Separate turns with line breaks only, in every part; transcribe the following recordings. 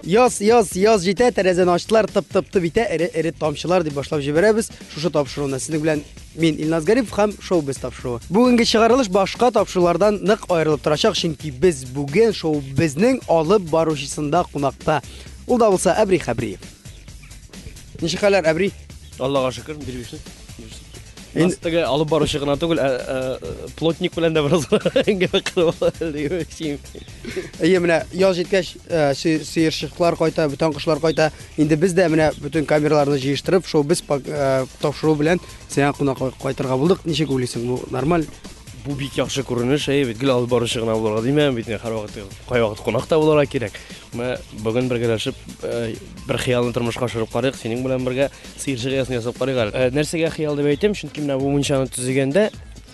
Яз, яз, яз җитә, тәрәзәне ачтылар, тып-тып-тып итә, эре-эре тамчылар дип башлап җибәрәбез. Шушы тапшыруны сезнең белән мин Илназ Гарипов һәм Шоу Без тапшыруы. Бүгенге чыгарылыш башка тапшырулардан нык аерылып торачак, чөнки без бүген Шоу Безнең алып баручысында кунакта. Ул да булса Әбри Хәбриев. Ничек хәлләр, Әбри?
Аллага шөкер, бирбишне. Инде теге алып баручы гына түгел, ә плотник белән дә бераз әңгәмә кылып алып.
Әйе, менә яз җиткәч, сыерчыклар кайта, бүтән кошлар кайта. Инде без дә менә бөтен камераларны җыештырып, шоу без тапшыру белән сиңа кунакка кайтырга булдык. Ничек уйлыйсың, бу нормаль?
Бу бик яхшы күренеш, әйе бит, гел алып баручы гына булырга димәм бит, һәрвакыт кайвакыт кунак та булырга кирәк. Менә бүген бергәләшеп бер хыялны тормышка ашырып карыйк, синең белән бергә сыерчык оясын ясап карыйк әле. Нәрсәгә хыял дип әйтәм, чөнки менә бу мунчаны төзегәндә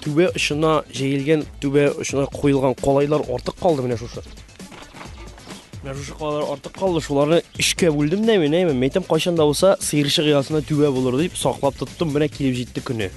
түбә очына җәелгән, түбә очына куелган калайлар артык калды менә шушы. Менә шушы калайлар артык калды, шуларны өчкә бүлдем дә мин, әйме, әйтәм, кайчан да булса сыерчык оясына түбә булыр дип саклап тоттым, менә килеп җитте көне.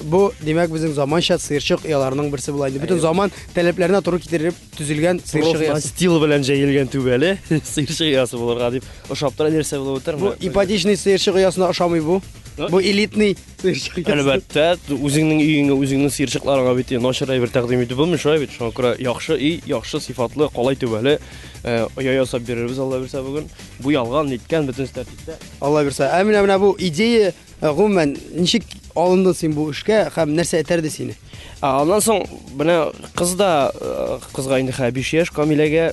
Бу, димәк, безнең заманча сыерчык ояларының берсе була инде. Бөтен заман таләпләренә туры китереп төзелгән сыерчык оясы.
Стил белән җәелгән түбәле сыерчык оясы булырга дип ошап тора, нәрсә булып утыр.
Бу ипотечный сыерчык оясына ошамый бу. Бу элитный сыерчык оясы.
Әлбәттә, үзеңнең өеңә, үзеңнең сыерчыкларыңа бит начар әйбер тәкъдим итеп булмый, шулай бит. Шуңа күрә яхшы өй, яхшы сыйфатлы, калай түбәле оя ясап бирербез, Алла бирсә бүген. Бу ялган, ниткән, бөтенесе тәртиптә.
Алла бирсә. Ә менә менә бу идея Гомумән, ничек алындың син бу эшкә һәм нәрсә этәрде сине?
Аннан соң менә кыз да, кызга инде хәзер 5 яшь, Камиләгә,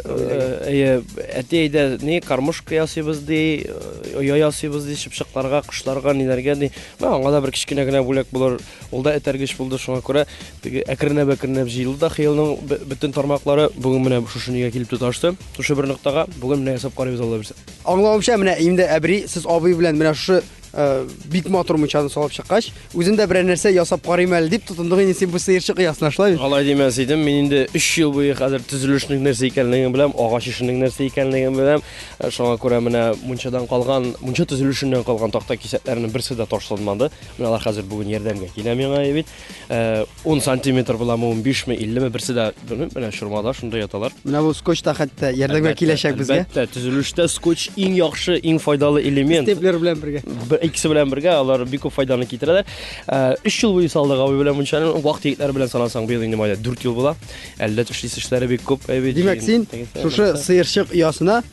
әйе, әти әйдә, ни, кормушка ясыйбыз ди, оя ясыйбыз ди, чыпчыкларга, кошларга, ниләргә ди. Менә аңа да бер кечкенә генә бүләк булыр. Ул да этәргеч булды, шуңа күрә теге әкренләп-әкренләп җыелды да хыялның бөтен тармаклары. Бүген менә шушы нигә килеп тоташты, шушы бер ноктага. Бүген менә ясап карыйбыз, Алла бирсә.
Аңлавымча, менә инде Әбри, сез абый белән менә шушы бик матур мунчаны салып чыккач, үзем дә берәр нәрсә ясап карыйм әле дип тотындың инде син бу сыерчык оясына, шулай бит?
Алай димәс идем, мин инде 3 ел буе хәзер төзелешнең нәрсә икәнлеген беләм, агач эшенең нәрсә икәнлеген беләм. Шуңа күрә менә мунчадан калган, мунча төзелешеннән калган такта кисәкләренең берсе дә ташланмады. Менә алар хәзер бүген ярдәмгә килә миңа бит. 10 сантиметр буламы, 15 ме, 50 ме, берсе дә белмим, менә чормада шунда яталар.
Менә бу скотч та хәтта ярдәмгә киләчәк безгә.
Әлбәттә, төзелештә скотч иң яхшы, иң файдалы элемент.
Степлер белән бергә.
Бер икесе белән бергә алар бик күп файданы китерәләр. 3 ел буе салдык абый белән мунчаны. Вак егетләр белән санасаң, быел инде майда 4 ел була. Әллә эшлисе эшләре бик күп.
Димәк, син шушы сыерчык оясына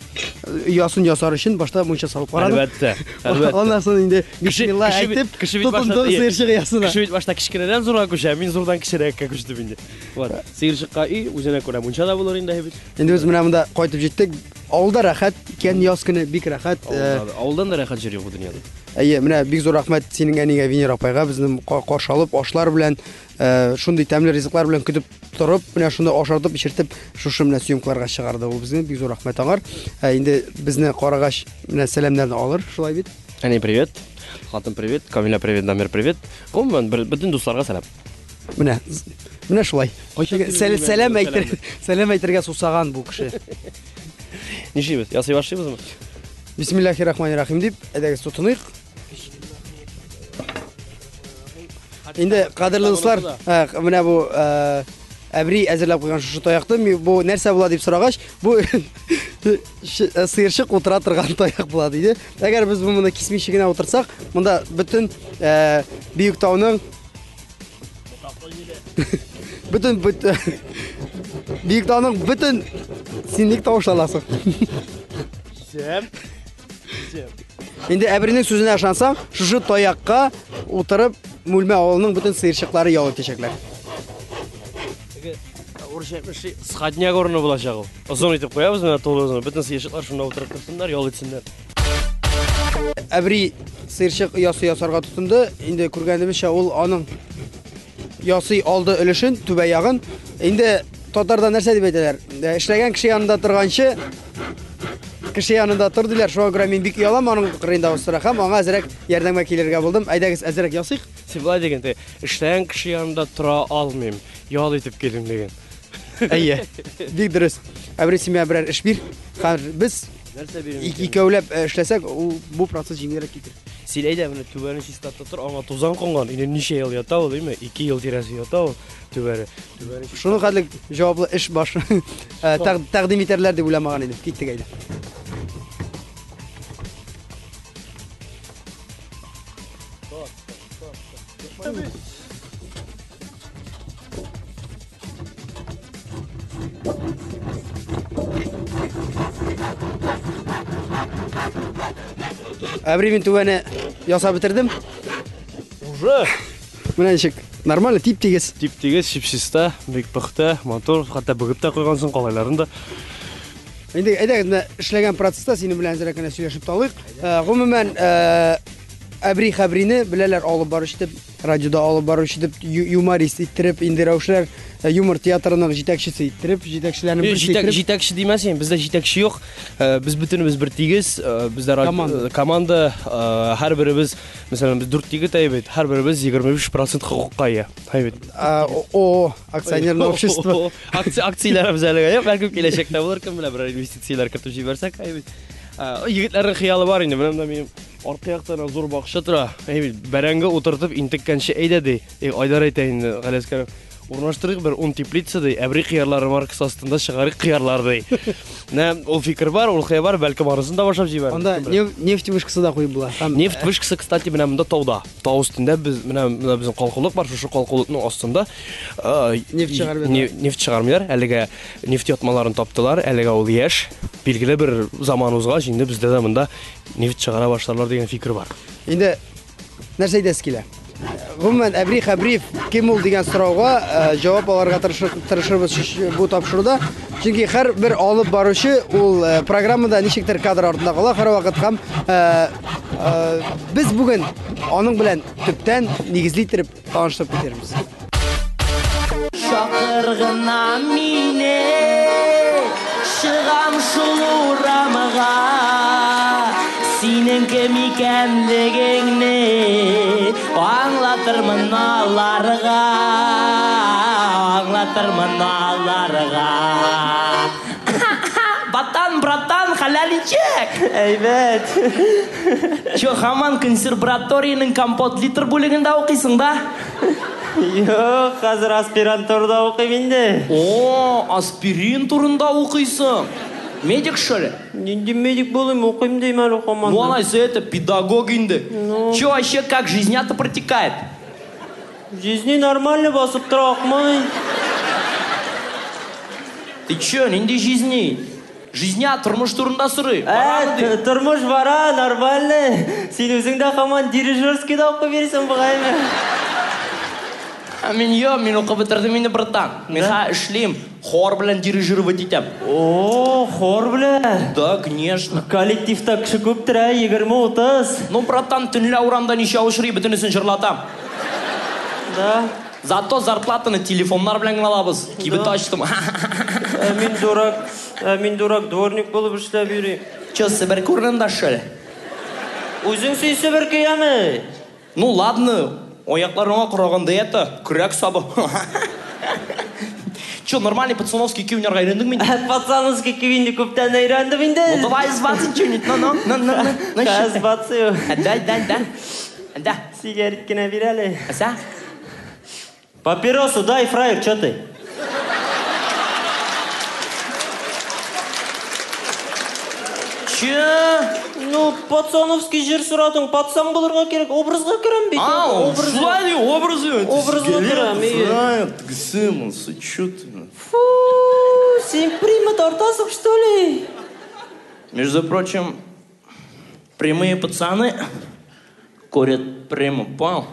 Оясын ясар өчен башта мунча салып карадым.
Әлбәттә, әлбәттә.
Аннан соң инде бисмилла әйтеп,
кеше бит башта
сыерчык оясына.
Кеше бит башта кечкенәдән зурга күчә, мин зурдан кечерәккә күчтем инде. Вот. Сыерчыкка өй, үзенә күрә мунча да булыр инде бит.
Инде без менә монда кайтып җиттек. Авылда рәхәт икән, яз көне бик рәхәт.
Авылдан да рәхәт җир юк бу дөньяда.
Әйе, менә бик зур рәхмәт синең әнигә Венера апайга безне каршы алып, ашлар белән, шундый тәмле ризыклар белән көтеп торып, менә шунда ашатып, эчертеп, шушы менә съемкаларга чыгарды ул безне. Бик зур рәхмәт аңар. Ә инде безне карагач, менә сәламнәрне алыр, шулай бит?
Әни, привет. Хатын, привет. Камилә, привет. Дамир, привет. Гомумән, бөтен дусларга сәлам.
Менә, менә шулай. Сәлам әйтер, сәлам әйтергә сусаган бу кеше.
Нишлибез? Ясый башлыйбызмы?
Бисмиллахи-рахмани-рахим дип, әйдәгез тотыныйк. Инде кадерле дуслар, менә бу Әбри әзерләп куйган шушы таякны, бу нәрсә була дип сорагач, бу сыерчык утыра торган таяк була диде. Әгәр без моны кисмичә генә утырсак, монда бөтен Биек тауның бөтен Биек тауның бөтен син ник тавышланасың?
Кисәм.
Инде әбринең сүзенә ышансаң, шушы таякка утырып, Мүлмә авылының бөтен сыерчыклары ял итәчәкләр.
Урысча әйтмешли, сходняк урыны булачак ул. Озын итеп куябыз менә тулы озын. Бөтен сыерчыклар шунда утырып торсыннар, ял итсеннәр.
Әбри сыерчык оясы ясарга тотынды. Инде күргәнебезчә, ул аның ясый алды өлешен, түбә ягын. Инде татарда нәрсә дип әйтәләр? Эшләгән кеше янында торганчы, кеше янында тор диләр. Шуңа күрә мин бик оялам аның кырыенда бастыра һәм аңа әзрәк ярдәмгә килергә булдым. Әйдәгез, әзрәк ясыйк.
Син болай диген, ти, эшләгән кеше янында тора алмыйм, ял итеп килим диген.
Әйе, бик дөрес. Әбри, син миңа берәр эш бир. Хәзер без
Нәрсә бирим икән?
Икәүләп эшләсәк, ул бу процесс җиңелрәк китер.
Син әйдә, менә түбәне чистартып тор, аңа тузан кунган. Инде ничә ел ята ул, димме? 2 ел тирәсе ята ул түбәне. Түбәне
Шуның хәтле җаваплы эш баш тәкъдим итәрләр дип уйламаган идем. Киттек әйдә. Әбри, мин түбәне ясап бетердем.
Уже?
Менә ничек. Нормально, тип-тигез.
Тип-тигез, чип-чиста, бик пөхтә, матур, хәтта бөгеп тә куйгансың калайларын да.
Инде әйдәгез, менә эшләгән процесста синең белән әзрәк кенә сөйләшеп тә алыйк. Гомумән, Әбри Хәбрине беләләр алып баручы итеп, радиода алып баручы итеп, юморист иттереп, инде Рәүшләр юмор театрының җитәкчесе иттереп, җитәкчеләрнең берсе иттереп.
Җитәкче димәс инде, бездә җитәкче юк. Без бөтенебез бер тигез, бездә
команда.
Команда, һәрберебез, мәсәлән, без дүрт егет әйбәт, һәрберебез 25% хокукка ия. Әйбәт.
О, акционерное общество.
Акцияләребез әлегә юк, бәлкем киләчәктә булыр, кем белә, берәр инвестицияләр кертеп җибәрсәк, әйбәт. Егетләрнең хыялы бар инде, менә минем арткы якта зур бакча тора. Әйбәт, бәрәңге утыртып интеккәнче әйдә ди. Айдар әйтә инде, Галәскәров. Урнаштырыйк бер 10 теплица ди, әбри кыярлары маркасы астында чыгарыйк кыярлар ди. Менә ул фикер бар, ул хыял бар, бәлкем анысын да башлап җибәрер.
Анда нефть вышкасы да куеп була.
Нефть вышкасы, кстати, менә монда тауда. Тау өстендә без менә менә безнең калкулык бар, шушы калкулыкның астында
нефть чыгармыйлар.
Нефть чыгармыйлар, әлегә нефть ятмаларын таптылар, әлегә ул яшь. Билгеле бер заман узгач, инде бездә дә монда нефть чыгара башларлар дигән фикер бар.
Инде нәрсә әйтәсе килә? Гомумән, Әбри Хәбриев кем ул дигән сорауга җавап алырга тырышырбыз бу тапшыруда. Чөнки һәр бер алып баручы ул программада ничектер кадр артында кала һәрвакыт һәм без бүген аның белән төптән нигезле иттереп таныштырып китерербез.
Чакыр гына мине, чыгам шул урамга. Синең кем икәнлегеңне аңлатырмын аларга, аңлатырмын аларга. Батан, братан, хәләл ничек?
Әйбәт.
Чё, һаман консерваториянең компот литр бүлегендә укыйсың да?
Юк, хәзер аспирантурада укыйм инде.
О, аспирин турында укыйсың. Медик, что ли?
Нинди медик булыйм, укыйм дим әле һаман.
Ну, алайса это педагог инде.
Ну.
Чё вообще, как жизнь-то протекает?
Жизни нормально басып тора, акмый.
Ты чё, нинди жизни? Жизня, тормыш турында сорый. Барамы ди?
Тормыш бара, нормально. Син үзең дә һаман дирижерскийда укып йөрисең бугаймы?
Ә мин юк, мин укып бетердем инде, братан. Мин
Да?
хәзер эшлим, хор белән дирижировать итәм.
О, хор белән.
Да, конечно.
Коллективта кеше күптер, ә, 20-30.
Ну, братан, төнлә урамда ничә очрый, бөтенесен җырлатам.
Да.
Зато зарплатаны телефоннар белән генә алабыз. Кибет
Да.
ачтым.
Ә мин дурак, ә мин дурак дворник булып эшләп йөрим.
Чё, себерке урынында, что ли?
Үзең син себерке яме.
Ну, ладно, аякларыңа караганда это, көрәк сабы. Чё, нормальный пацановский көй уйнарга өйрәндеңме инде?
Пацановский көй инде күптән өйрәндем инде.
Ну, давай сбацай что-нибудь, ну, ну, ну, ну, ну, ну,
Хәз
щас.
бацаю.
Да, да, да. Да.
Сигарет кенә бир әле.
Аса?
Папиросу дай, фраер, чё ты?
Чё?
Ну, пацановский җыр сорадың, пацан булырга кирәк, образга керәм бит.
А,
Образга.
шулай ди, образы.
Образга керәм, ие.
Фраер, тегесе, монысы, чё ты?
Фу, син прима тартасың, что ли?
Между прочим, прямые пацаны курят приму, понял?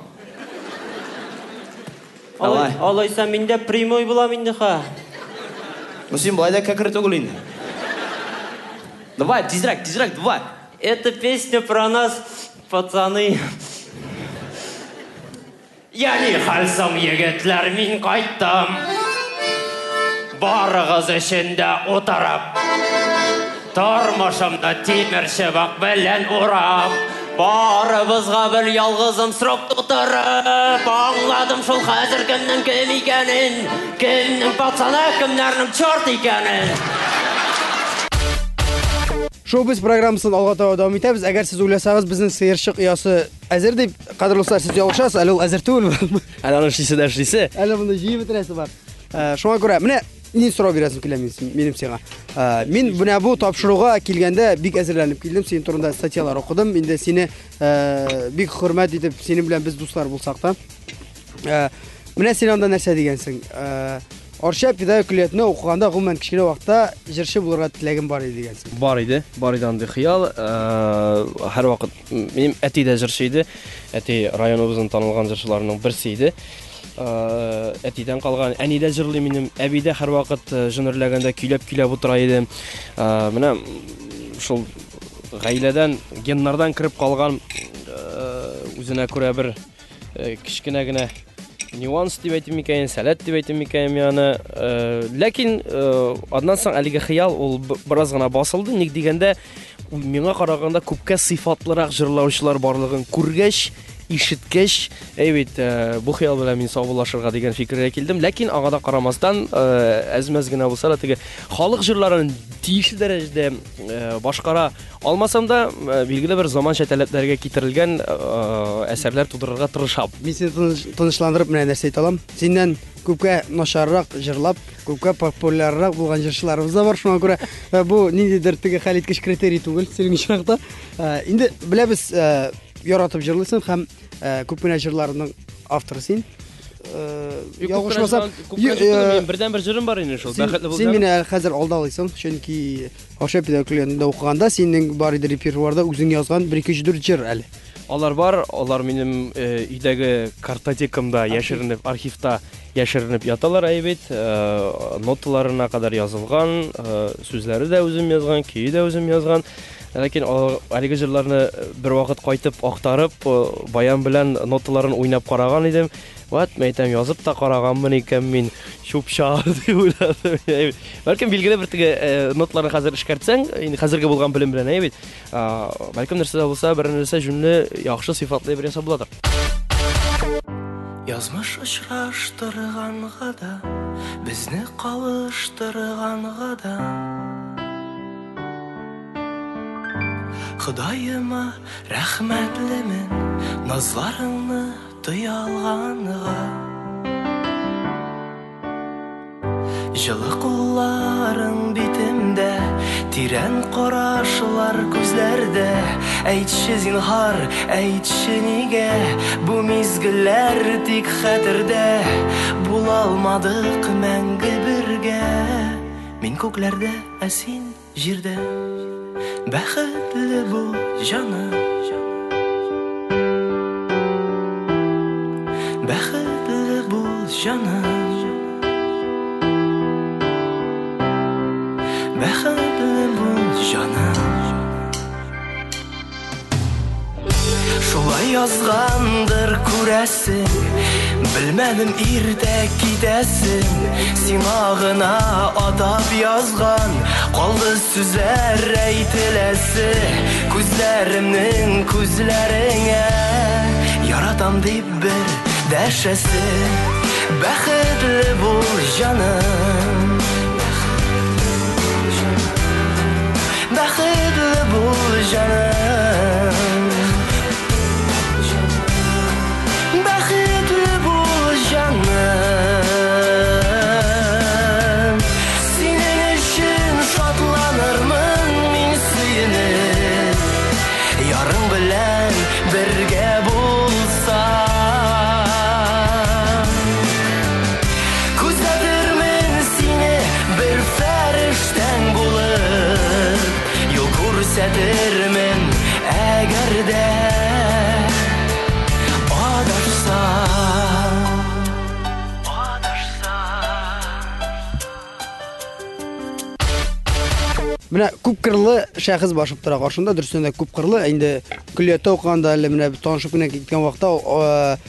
Давай.
Алайса мин дә прямой булам инде ха.
Ну, син болай да кәкре түгел инде. Давай, тизрәк, тизрәк, давай.
Эта песня про нас, пацаны. Я ни хәл соң, егетләр, мин кайттым. Барыгыз өчен дә утырып. Тормышымны тимер чыбык белән урап. Барыбызга бер ялгызым срок тутырып. Аңладым шул хәзер кемнең кем икәнен, кемнең пацаны, кемнәрнең черт икәнен.
Шоу-біз программасын алга таба дәвам итәбез. Әгәр сез уйласагыз, безнең сыерчык оясы әзер дип, кадерле дуслар, сез ялгышасыз, әле ул әзер түгел.
Әле аны эшлисе дә эшлисе.
Әле моны җыеп бетерәсе бар. Шуңа күрә, менә Ни сорау бирәсем килә минем сиңа. Мин менә бу тапшыруга килгәндә бик әзерләнеп килдем, синең турында статьялар укыдым. Инде сине бик хөрмәт итеп, синең белән без дуслар булсак та. Менә син анда нәрсә дигәнсең? Арча педагогик көллиятендә укыганда, гомумән, кечкенә вакытта җырчы булырга теләгем бар иде дигәнсең.
Бар иде, бар иде андый хыял. Һәрвакыт минем әти дә җырчы иде. Әти районыбызның танылган җырчыларының берсе иде. Әтидән калган, әни дә җырлый минем, әби дә һәрвакыт җын өрләгәндә көйләп-көйләп утыра иде. Менә шул гаиләдән, геннардан кереп калган үзенә күрә бер кечкенә генә нюанс дип әйтим микән, сәләт дип әйтим микән мин аны. Ләкин аннан соң әлеге хыял ул бераз гына басылды. Ник дигәндә, миңа караганда күпкә сыйфатлырак җырлаучылар барлыгын күргәч, ишеткәч, әй бит, бу хыял белән мин саубуллашырга дигән фикергә килдем. Ләкин аңа да карамастан, әз-мәз генә булса да теге халык җырларын тиешле дәрәҗәдә башкара Алмасам да, билгеле бер заманча таләпләргә китерелгән әсәрләр тудырырга тырышам.
Мин сине тынычландырып менә нәрсә әйтә алам. Синнән күпкә начаррак җырлап, күпкә популяррак булган җырчыларыбыз да бар. Шуңа күрә бу ниндидер теге хәлиткеч критерий түгел синең очракта. Инде беләбез, яратып җырлыйсың һәм күп кенә җырларның авторы син.
Ялгышмасам, бердән бер җырым бар инде шул.
Бәхетле бул. Син мине хәзер алдалыйсың, чөнки Арча педагог укыганда синең бар иде репертуарда үзең язган 1 2 3 4 җыр әле.
Алар бар, алар минем өйдәге картотекамда яшеренеп, архивта яшеренеп яталар әй бит. Ноталарына кадәр язылган, сүзләре дә үзем язган, көе дә үзем язган. Ләкин әлеге җырларны бервакыт кайтып актарып, баян белән ноталарын уйнап караган идем. Вәт, мәйтәм, язып та караганмын икән мин, чүп-чар дип уйладым. Бәлкем билгеле бер теге ноталарны хәзер эшкәртсәң, инде хәзерге булган белем белән, әйе бит. Бәлкем нәрсә дә булса, бер нәрсә җүнле, яхшы, сыйфатлы бер ясап буладыр.
Язмыш очраштырганга да, безне кавыштырганга да. Ходаема рәхмәтлемен, назларыңны тоя алганга. Җылы кулларың битемдә, тирән карашлар күзләрдә. Әйтче, зинһар, әйтче нигә бу мизгелләр тик хәтердә? Була алмадык мәңге бергә. Мин күкләрдә, ә син җирдә. Бәхетле бул, җаным. Бәхетле бул, җаным. Бәхетле бул, җаным. Шулай язгандыр, күрәсең, белмәдем иртә китәсең. Сиңа гына атап язган калды сүзләр әйтеләсе. Күзләремнең күзләреңә яратам дип бер дәшәсе. Бәхетле бул, җаным. Бәхетле бул, җаным. Бәхетле бул, җаным. Синең өчен шатланырмын мин сөенеп, ярың белән бергә булсам. Күзәтермен сине бер фәрештәң булып, юл күрсәтермен әгәр дә адашсам.
Менә күпкырлы шәхес башып тора каршында, дөрестән дә күпкырлы. Инде көллияттә укыганда әле менә танышып кенә киткән вакытта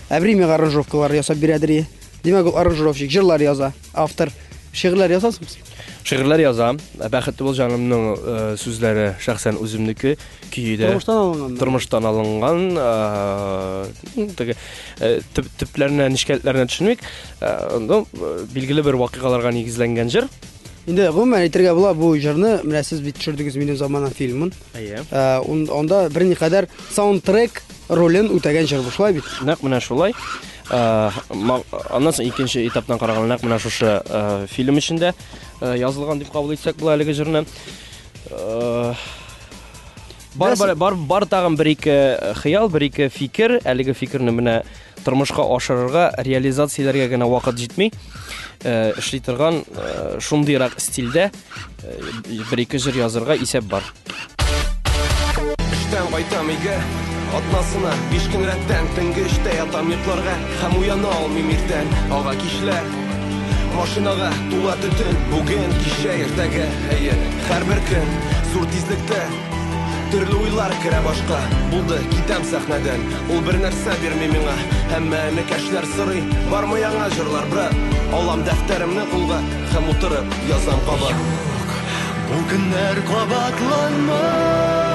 Әбри миңа аранжировкалар ясап бирәдер. Димәк, ул аранжировщик, җырлар яза, автор. Шигырьләр язасыңмы син?
Шигырьләр язам. Бәхетле бул җанымның сүзләре шәхсән үземнеке, көе дә
Тормыштан алынган.
Тормыштан алынган, теге төпләренә, нечкәлекләренә төшенмик. Ну, билгеле бер вакыйгаларга нигезләнгән җыр.
Инде гомумән әйтергә була, бу җырны менә сез бит төшердегез Минем заманам фильмын.
Әйе.
Анда берникадәр саундтрек ролен үтәгән җыр бу, шулай бит?
Нәкъ менә шулай. Аннан соң икенче этаптан караганда нәкъ менә шушы фильм эчендә язылган дип кабул итсәк була әлеге җырны. Бар, бар, бар, бар тагын бер-ике хыял, бер-ике фикер. Әлеге фикерне менә тормышка ашырырга, реализацияләргә генә вакыт җитми. Эшли торган шундыйрак стильдә бер-ике җыр язырга исәп бар.
Эштән кайтам өйгә, атнасына 5 көн рәттән төнге өчтә ятам йокларга һәм уяна алмыйм иртән. Ага кичләр, машинага тула төтен, бүген, кичә, иртәгә, әйе, һәрбер көн зур тизлектә төрле уйлар керә башка. Булды, китәм сәхнәдән, ул бер нәрсә бирми миңа. Әмма энекәшләр сорый, бармы яңа җырлар, брат? Алам дәфтәремне кулга һәм утырып язам кабат.
Юк, бу көннәр кабатланмас.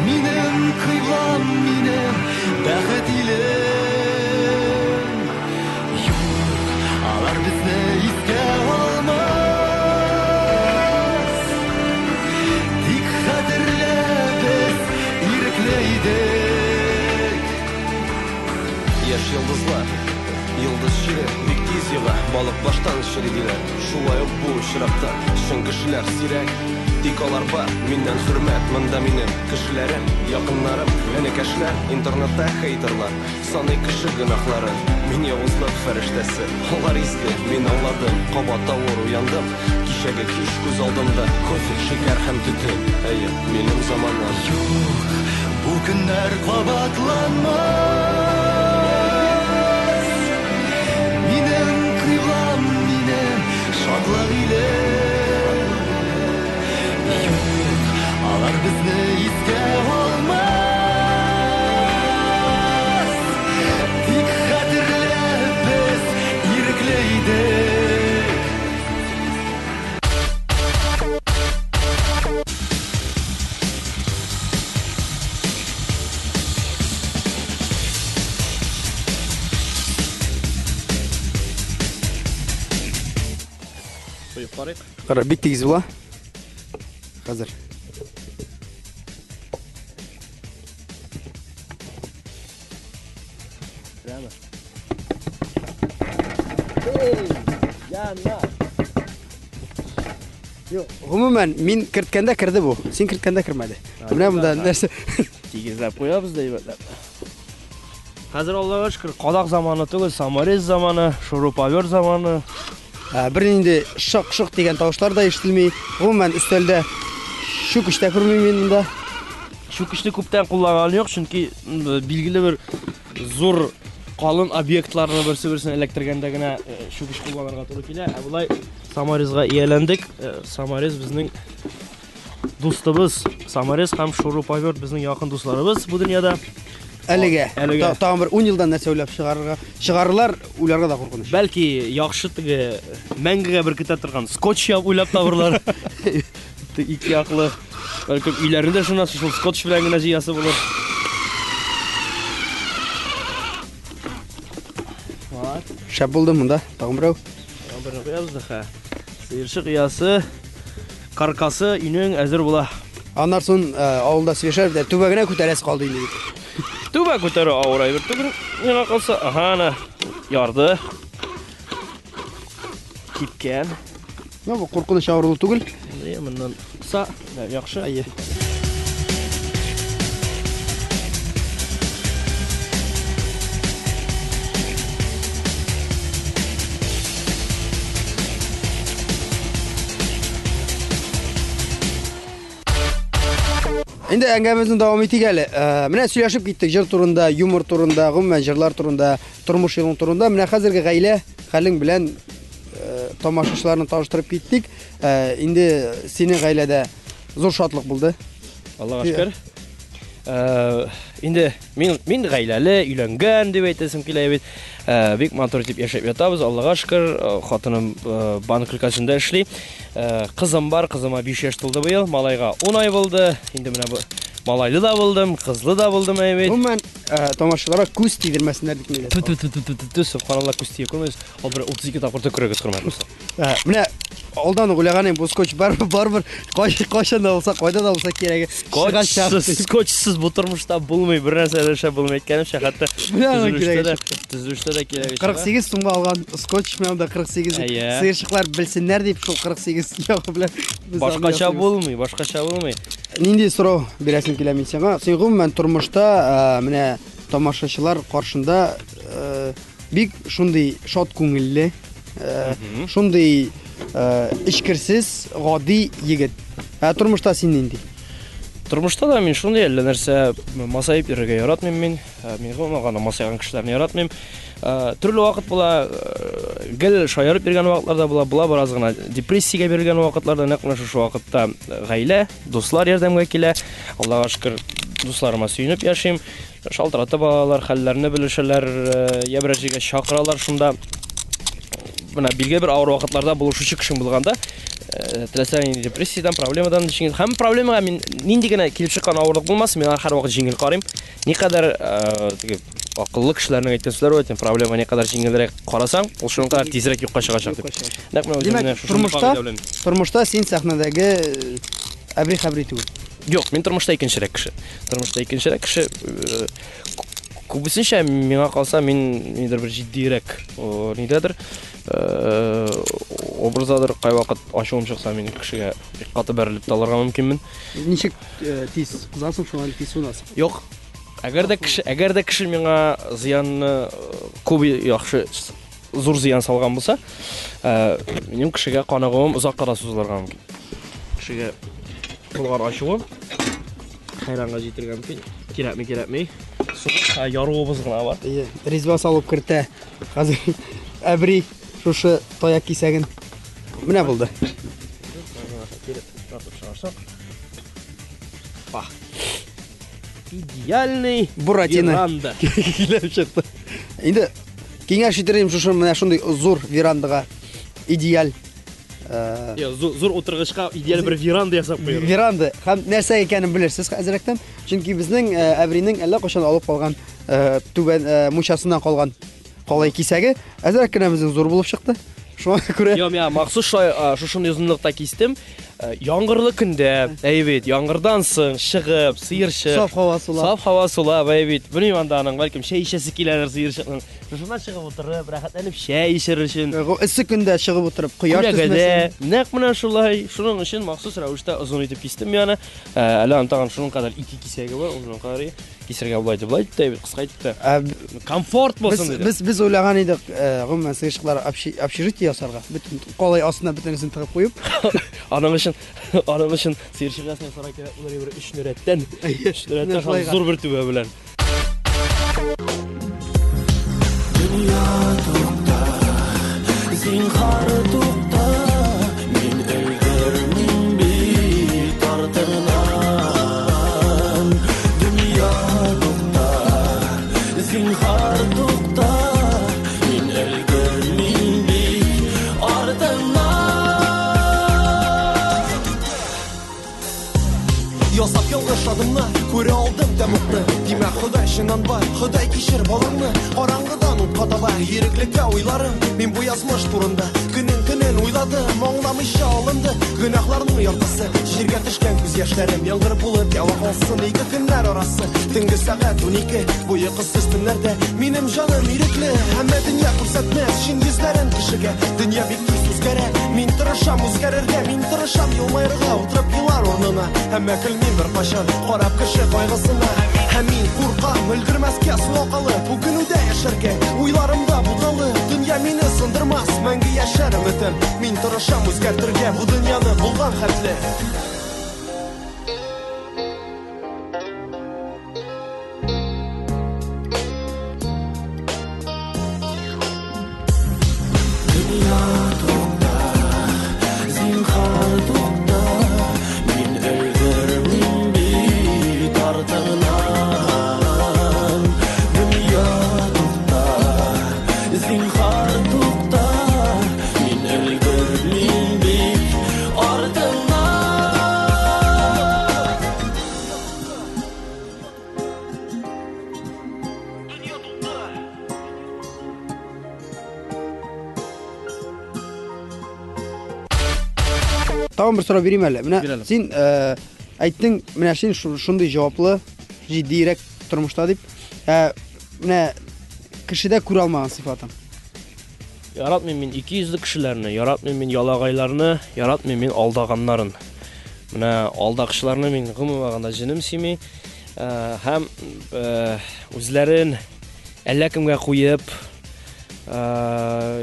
Минем кыйблам, минем бәхет илем. Юк, алар безне искә алмас. Тик хәтерлә, без ирекле идек.
Яшь йолдызлар, йолдыз чире бик тиз йога, балык баштан чери диләр. Шулай ук бу очракта чын кешеләр сирәк. Тик алар бар, миннән хөрмәт, монда минем кешеләрем, якыннарым, энекәшләр, интернетта хейтерлар, саный кеше гөнаһларын. Мин явызлык фәрештәсе, алар изге, мин аңладым, кабат авыр уяндым. Кичәге кич күз алдымда кофе, шикәр һәм төтен. Әйе, минем заманам.
Юк, бу көннәр кабатланмас. Минем кыйблам, минем шатлык илем. Юк, алар безне искә алмас. Тик хәтерлә, без ирекле идек.
Куеп карыйк.
Кара, бик тигез була. Хәзер. Юк, гомумән, мин керткәндә керде бу. Син керткәндә кермәде. Менә монда нәрсә.
Тигезләп куябыз да әйбәтләп. Хәзер Аллага шөкер, кадак заманы түгел, саморез заманы, шуруповерт заманы.
Бернинди шык-шык дигән тавышлар да ишетелми. Гомумән, өстәлдә чүкеч тә күрмим мин монда.
Чүкечне күптән кулланган юк, чөнки билгеле бер зур калын объектларны берсе-берсен эләктергәндә генә чүкеч кулланырга туры килә. Ә болай саморезга ияләндек. Саморез безнең дустыбыз. Саморез һәм шуруповерт безнең якын дусларыбыз бу дөньяда.
Әлегә.
Әлегә.
Тагын бер 10 елдан нәрсә уйлап чыгарырга, чыгарырлар, уйларга да куркыныч.
Бәлки яхшы теге мәңгегә беркетә торган скотч уйлап табырлар. Ике яклы. Бәлкем өйләрне дә шуннан шул скотч белән генә җыясы булыр.
Шәп булды монда, тагын берәү.
Тагын берне куябыз да, хә. Сыерчык оясы, каркасы өйнең әзер була.
Аннан соң авылда сөйләшәбез дә, түбә генә күтәрәсе калды инде дип.
Түбә күтәрү авыр әйбер түгел. Миңа калса, аһа, ана ярды. Кипкән.
Ну, бу куркыныч авыру түгел.
Әйе, моннан са, яхшы.
Әйе. Инде әңгәмәбезне дәвам итик әле. Менә сөйләшеп киттек җыр турында, юмор турында, гомумән җырлар турында, тормыш юлың турында. Менә хәзерге гаилә хәлең белән тамашачыларны таныштырып киттек. Инде синең гаиләдә зур шатлык булды.
Аллага шөкер. Инде мин гаиләле, өйләнгән дип әйтәсем килә бит. Бик матур итеп яшәп ятабыз, Аллага шөкер. Хатыным банк өлкәсендә эшли. Кызым бар, кызыма 5 яшь тулды быел, малайга 10 ай булды. Инде менә бу малайлы да булдым, кызлы да булдым әй бит.
Гомумән, тамашачыларга күз тидермәсеннәр дип мин
Ту ту ту ту ту ту, субханалла, күз тия күрмәгез. Ул бер 32 тапкыр төкерегез, хөрмәтле дуслар.
Менә Алдан ук уйлаган идем, бу скотч барыбер кайчан да булса, кайда да булса кирәге чыгачак.
Скотчсыз, скотчсыз бу тормышта булмый, бер нәрсә дә эшләп булмый әйткәнемчә, хәтта төзелештә дә кирәге чыга.
48 сумга алган скотч, менә монда 48. Сыерчыклар белсеннәр дип шул 48 ягы белән без аны
Башкача
ясыйбыз.
булмый, башкача булмый.
Нинди сорау бирәсем килә мин сиңа? Син гомумән тормышта, менә тамашачылар каршында бик шундый шат күңелле, шундый эчкерсез, гади егет. Ә тормышта син нинди?
Тормышта да мин шундый, әллә нәрсә масаеп йөрергә яратмыйм мин. Мин гомумән гына масайган кешеләрне яратмыйм. Төрле вакыт була, гел шаярып йөргән вакытлар да була, була бераз гына депрессиягә бирелгән вакытлар да, нәкъ менә шушы вакытта гаилә, дуслар ярдәмгә килә. Аллага шөкер, дусларыма сөенеп яшим. Шалтыратып алалар, хәлләрне белешәләр, я берәр җиргә чакыралар шунда. Менә билгеле бер авыр вакытларда булышучы кешең булганда, теләсә нинди депрессиядән, проблемадан җиңел. Һәм проблемага мин нинди генә килеп чыккан авырлык булмасын, мин аңа һәрвакыт җиңел карыйм. Никадәр, теге акыллы кешеләрнең әйткән сүзләре бар икән, проблема никадәр җиңелрәк карасаң, ул шуның кадәр тизрәк юкка чыгачак дип. Нәкъ менә үзем
Димәк,
менә шушындый кагыйдә белән.
тормышта син сәхнәдәге әбри-хәбри түгел.
Юк, мин тормышта икенчерәк кеше. Тормышта икенчерәк кеше. Күбесенчә миңа калса, мин нидер бер җитдирәк, нидәдер, образдадыр, кайвакыт ачуым чыкса, мин кешегә бик каты бәрелеп тә алырга мөмкинмен.
Ничек тиз кызасың, шулай тиз сүнәсең?
Юк. Әгәр дә кеше, әгәр дә кеше миңа зыянны күп яхшы зур зыян салган булса, минем кешегә каныгуым озакка да сузылырга мөмкин. Кешегә булган ачуым хәйранга җитергә мөмкин. Кирәкми, кирәкми. Сугыш, яруыбыз гына бар.
Әйе, резьба салып кертә. Хәзер әбри шушы таяк кисәген. Менә булды.
Па. Идеальный
Буратино.
веранда.
Килеп чыкты. Инде киңәш итер идем шушы менә шундый зур верандага идеаль,
Я, зур утыргычка идеаль бер веранда ясап куярга.
Веранда һәм нәрсә икәнен белерсез әзрәктән. Чөнки безнең, әбринең әллә кайчан алып калган, түбән, мунчасыннан калган калай кисәге әзрәк кенә безнең зур булып чыкты. Шуңа күрә
Йо, мин махсус шулай, шушындый озынлыкта кистем. Яңгырлы көндә, әй бит, яңгырдан соң чыгып, сыерчык.
Саф һава сулап.
Саф һава сулап, әй бит. Белмим анда аның, бәлкем чәй эчәсе киләдер сыерчыкның. Шушыннан чыгып утырып, рәхәтләнеп чәй эчер өчен.
Эссе көндә чыгып утырып, кояш
Күләгәдә,
төшмәсен.
нәкъ менә шулай. Шуның өчен махсус рәвештә озын итеп кистем яны. Әле аның тагын шуның кадәр ике кисәге бар, шуның кадәр кисергә булай дип, былай итеп тә, кыска итеп тә. Комфорт булсын диде.
Без уйлаган идек, гомумән сыерчыклар общежитие ясарга. Бөтен калай астына бөтенесен тыгып куеп.
Аның өчен, аның өчен сыерчык ясарга кирәк булыр бер өч нөрәттән. Өч нөрәттән
Менә шулай
һәм зур бер түбә белән.
Дөнья тукта, зинһар тукта, мин өлгермим бит артыңнан. Дөнья тукта, зинһар тукта, мин өлгермим бит артыңнан. Ясап ялгыш адымны, күрә алдым тәмугны. Димәк, Ходай чыннан бар, Ходай кичер балаңны. Караңгыдан утка таба, иреклеккә уйларым. Мин бу язмыш турында көнен-көнен уйладым. Аңламыйча алынды гөнаһларның яртысы. Җиргә төшкән күз яшьләрем яңгыр булып ява калсын. Ике көннәр арасы, төнге сәгать унике. Бу йокысыз төннәрдә минем җаным ирекле. Әмма дөнья күрсәтмәс чын йөзләрен кешегә. Дөнья бик тиз үзгәрә, мин тырышам үзгәрергә, мин тырышам елмаерга, утырып елар урынына. Әмма көлмим беркайчан, карап кеше кайгысына. Һәм мин куркам өлгермәскә соңга калып, үкенүдә яшәргә, уйларымда буталып. Дөнья мине сындырмас, мәңге яшәр өметем. Мин тырышам үзгәртергә бу дөньяны булган хәтле. Дөнья тукта, зинһар тукта, мин өлгермим бит артыңнан. Дөнья тукта, зинһар тукта, мин өлгермим бит артыңнан.
Тагын бер сорау бирим әле. Менә син э, әйттең, менә син шундый җаваплы, җитдиерәк тормышта дип. Ә менә кешедә күрә алмаган сыйфатың.
Яратмыйм мин икейөзле кешеләрне, яратмыйм мин ялагайларны, яратмыйм мин алдаганнарын. Менә алдакчыларны мин гомумән алганда җенем сөйми. Э, һәм э, үзләрен әллә кемгә куеп э,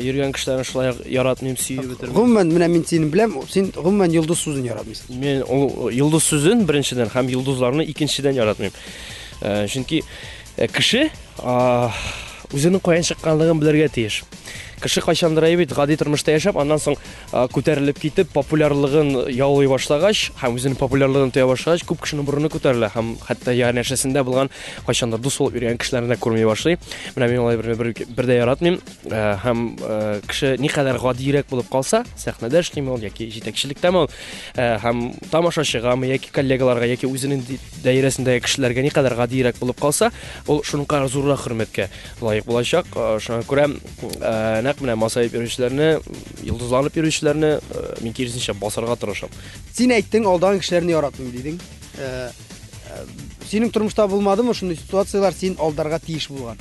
йөргән кешеләрне шулай ук яратмыйм, сөеп бетермим.
Гомумән, менә мин сине беләм, син гомумән йолдыз сүзен яратмыйсың.
Мин ул йолдыз сүзен беренчедән һәм йолдызларны икенчедән яратмыйм. Чөнки кеше үзенең каян чыкканлыгын белергә тиеш. Кеше кайчандыр әйе бит гади тормышта яшәп, аннан соң күтәрелеп китеп, популярлыгын яулый башлагач һәм үзенең популярлыгын тоя башлагач, күп кешенең борыны күтәрелә һәм хәтта янәшәсендә булган кайчандыр дус булып йөргән кешеләрне дә күрми башлый. Менә мин алай бер, бер, бер дә яратмыйм. Һәм кеше никадәр гадиерәк булып калса, сәхнәдә эшлиме ул яки җитәкчелектәме ул, һәм тамашачыгамы яки коллегаларга яки үзенең даирәсендәге кешеләргә никадәр гадиерәк булып калса, ул шуның кадәр зуррак хөрмәткә лаек булачак. Шуңа күрә нәкъ менә масаеп йөрүчеләрне, йолдызланып йөрүчеләрне мин киресенчә басарга тырышам.
Син әйттең, алдаган кешеләрне яратмыйм дидең. Синең тормышта булмадымы шундый ситуацияләр, син алдарга тиеш булган?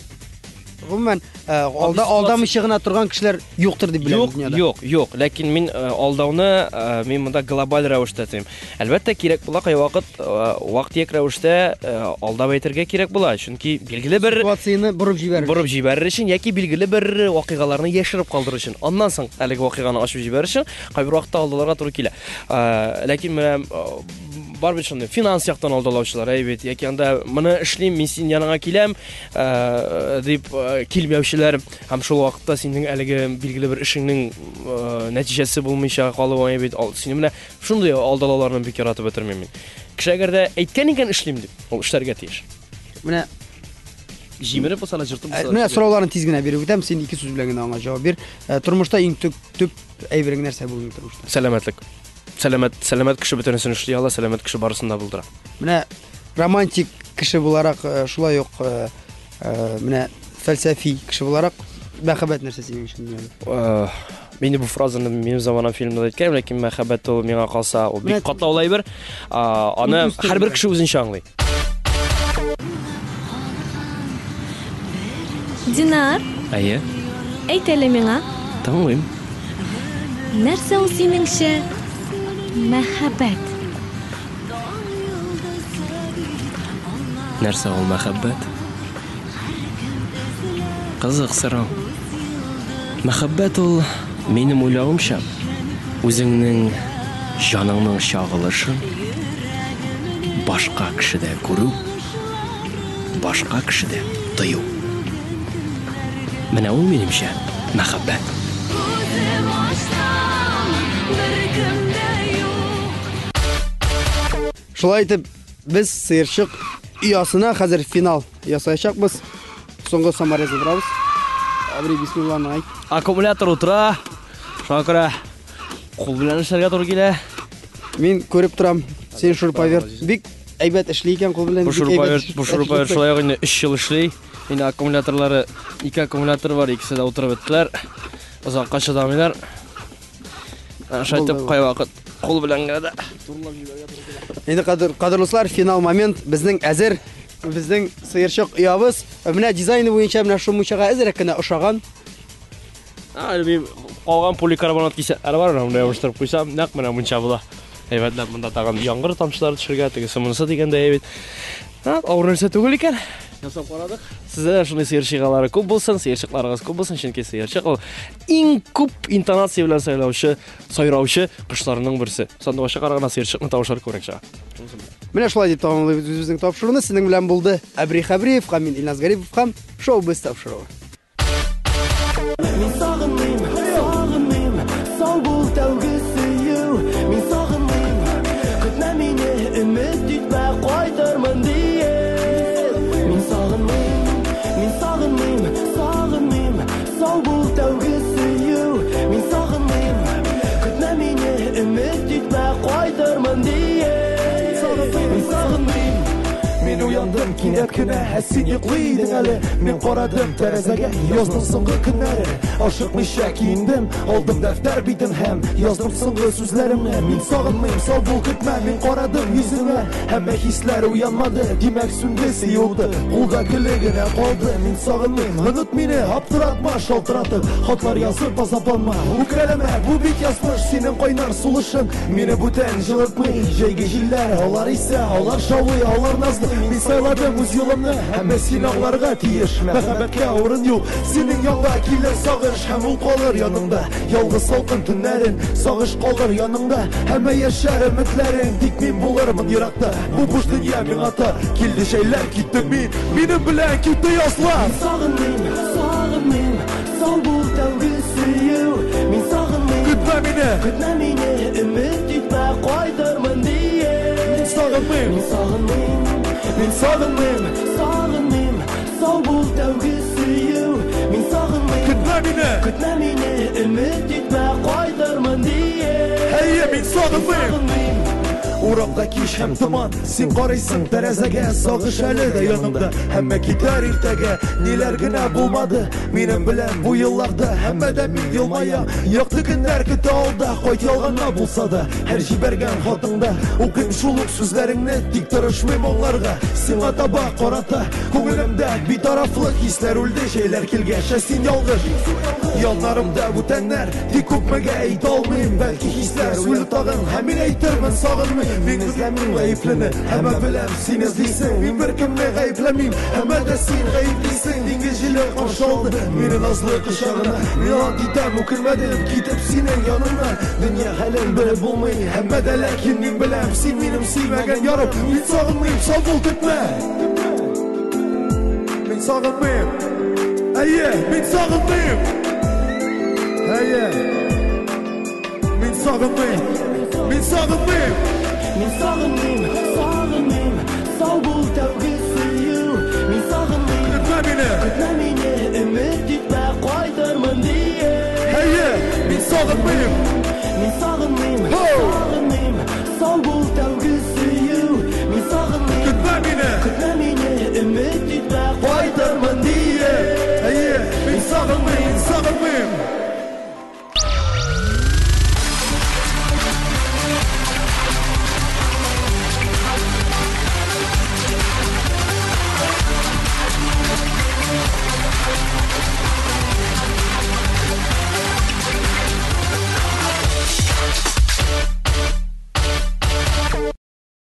Гомумән, э, алда алдамыйча гына торган кешеләр юктыр дип беләм
Юк,
дөньяда.
юк, юк. Ләкин мин э, алдауны э, мин монда глобаль рәвештә тыйм. Әлбәттә, кирәк була кайвакыт вак-төяк рәвештә алдап әйтергә кирәк була. Чөнки билгеле бер
Ситуацияне борып җибәрер.
борып җибәрер өчен яки билгеле бер вакыйгаларны яшереп калдырыр өчен. Аннан соң әлеге вакыйганы ачып җибәрер өчен кайбер вакытта алдаларга туры килә. Ләкин менә бар бит шундый финанс яктан алдалаучылар, әй бит, яки анда моны эшлим, мин синең яныңа киләм, Э, дип э, килмәүчеләр һәм шул вакытта синең әлеге билгеле бер эшеңнең э, нәтиҗәсе булмыйча калуы бит сине менә шундый алдалауларны бик яратып бетермим мин. Кеше әгәр дә әйткән икән эшлим дип, ул эшләргә тиеш.
Менә
җимереп булса да, җыртып булса да.
Менә сорауларын тиз генә биреп үтәм, син ике сүз белән генә аңа җавап бир. Тормышта иң төп төп әйберең нәрсә бүгенге тормышта?
Сәламәтлек. Сәламәт, сәламәт кеше бөтенесен эшли ала, сәламәт кеше барысын да булдыра.
Менә романтик кеше буларак, э, шулай ук э, э, менә фәлсәфи кеше буларак мәхәббәт нәрсә синең өчен
дөньяда? Мин бу фразаны минем заманам фильмда да әйткәнем, ләкин мәхәббәт ул миңа калса, ул бик катлаулы әйбер. Аны һәрбер кеше үзенчә аңлый.
Динар.
Әйе.
Әйт әле миңа.
Тыңлыйм.
Нәрсә ул синеңчә мәхәббәт?
Нәрсә ул мәхәббәт? Кызык сорау. Мәхәббәт ул, минем уйлавымча, үзеңнең җаныңның чагылышын башка кешедә күрү, башка кешедә тою. Менә ул, минемчә, мәхәббәт.
Шулай итеп, без сыерчык оясына хәзер финал ясаячакбыз. Соңгы саморез утырабыз. Әбри бисмилланы айт.
Аккумулятор утыра. Шуңа күрә кул белән эшләргә туры килә.
Мин күреп торам, син шуруповерт бик әйбәт эшли икән кул белән.
Бу шуруповерт, бу шуруповерт шулай ук инде 3 ел эшли. Инде аккумуляторлары, ике аккумулятор бар, икесе дә утырып беттеләр. Озакка чыдамыйлар. Шулай итеп кайвакыт кул белән генә дә
турлап җибәрергә туры килә. Инде кадер, кадерле дуслар, финал момент безнең әзер. Безнең сыерчык оябыз. Менә дизайны буенча менә шул мунчага әзерәк кенә ошаган.
Әле мин калган поликарбонат кисәкләре бар, монда ябыштырып куйсам, нәкъ менә мунча була. Әйбәтләп монда тагын яңгыр тамчылары төшергә, тегесе монысы дигәндәй бит. Авыр нәрсә түгел икән. Ясап карадык. Сездә дә шундый сыерчыгалары күп булсын, сыерчыкларыгыз күп булсын, чөнки сыерчык ул иң күп интонация белән сайлаучы, сайраучы кошларның берсе. Сандугачка караганда сыерчыкның тавышлары күбрәк чыга.
Менә шулай дип тәмамлыйбыз үзебезнең тапшыруны. Сезнең белән булды Әбри Хәбриев һәм мин Илназ Гарипов һәм Шоу Без тапшыруы.
Мин сагынмыйм, сагынмыйм, сау бул тәүге сөю. Мин сагынмыйм, көтмә мине, өмет итмә, кайтырмын диеп. Мин сагынмыйм, мин сагынмыйм, сагынмыйм, сау бул тәүге сөю. Мин сагынмыйм, көтмә мине, өмет итмә, кайтырмын диеп. Мин сагынмыйм, мин уяндым. Уяндым кинәт кенә, ә син йоклый идең әле. Мин карадым тәрәзәгә, язның соңгы көннәре. Ашыкмыйча киендем, алдым дәфтәр битен һәм яздым соңгы сүзләремне. Мин сагынмыйм, сау бул, көтмә. Мин карадым йөзеңә, әмма хисләр уянмады. Димәк, сүнде сөю уты, кулда көле генә калды. Мин сагынмыйм, оныт мине, аптыратма, шалтыратып, хатлар язып азапланма. Үкрәләмә, бу бит язмыш, синең кайнар сулышың мине бүтән җылытмый. Җәйге җилләр, алар исә, алар шаулый, алар назлы. Мин сайладым үз юлымны, әмма син аңларга тиеш. Мәхәббәткә урын юк, синең янга килер сагыш, һәм ул калыр яныңда. Ялгыз салкын төннәрен, сагыш калыр яныңда. Әмма яшәр өметләрең, тик мин булырмын еракта. Бу буш дөнья миңа тар, килде җәйләр, киттем мин, минем белән китте язлар.
Мин сагынмыйм, сагынмыйм, сау бул тәүге сөю. Мин сагынмыйм,
Көтмә мине,
көтмә мине, өмет итмә кайтырмын диеп.
Мин сагынмыйм,
Мин сагынмыйм,
мин сагынмыйм,
сагынмыйм, сау бул тәүге сөю. Мин сагынмыйм,
көтмә мине,
көтмә мине, өмет итмә кайтырмын диеп.
Әйе, мин сагынмыйм.
Сагынмыйм.
Урамда кич һәм томан, син карыйсың тәрәзәгә, сагыш әле дә яныңда, әмма китәр иртәгә. Ниләр генә булмады минем белән бу елларда, әмма дә мин елмаям. Якты көннәр көтә алда, кайт ялганга булса да, һәр җибәргән хатыңда укыйм шул ук сүзләреңне, тик тырышмыйм аңларга. Сиңа таба карата күңелемдә битарафлык хисләр үлде, җәйләр килгәч, ә син ялгыш. Яннарымда бүтәннәр, тик күпмегә әйтә алмыйм, бәлки хисләр сүле тагын, һәм мин әйтермен сагынмыйм. Мин эзләмим гаеплене, әмма беләм син эзлисең. Мин беркемне гаепләмим, әмма дә син гаеплисең. Диңгез җиле каршы алды мине назлы кочагына. Мин ант итәм, үкенмәдем китеп синең яныңнан. Дөнья хәлен белеп булмый, әмма дә ләкин мин беләм, син минем сөймәгән ярым. Мин сагынмыйм, сау бул, көтмә. Мин сагынмыйм, әйе, мин сагынмыйм. Әйе, мин сагынмыйм, мин сагынмыйм.
Мин сагынмыйм, сагынмыйм, сау бул тәүге